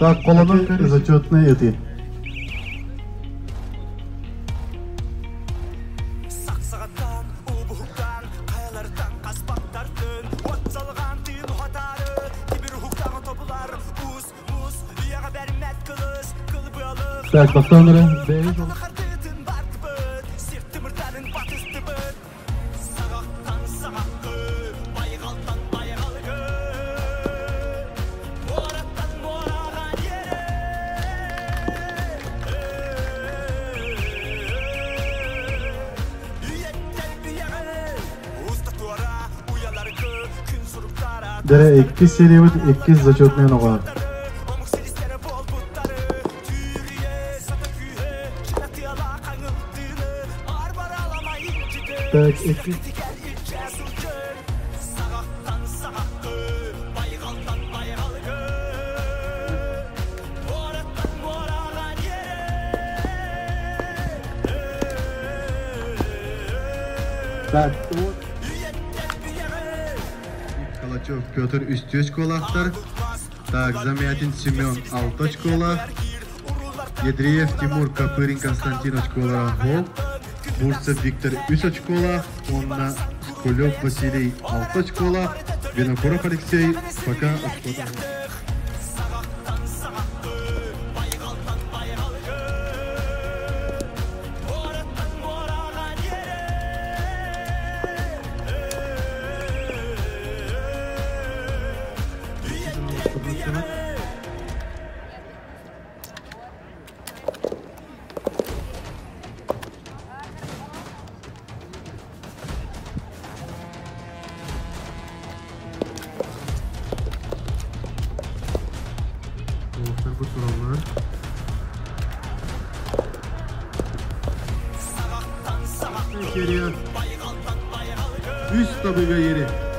Так, холонон зачетный эти. Так, бастаан эрэ бэйэбит Дэрэ иккис сериябыт иккис зачетный оҕо. Так, иккис. Так, вот. Калачев Петр үстүү очколаахтар. Так, Замятин Семен алта очколаах. Ядреев Тимур Копырин Константин очколара гол. Бурцев Виктор үс очколаах. Уонна Скулев Василий алта очколаах. Винокуров Алексей пока очкота. Олохтор тураллар. Серия. Үс табыга ери.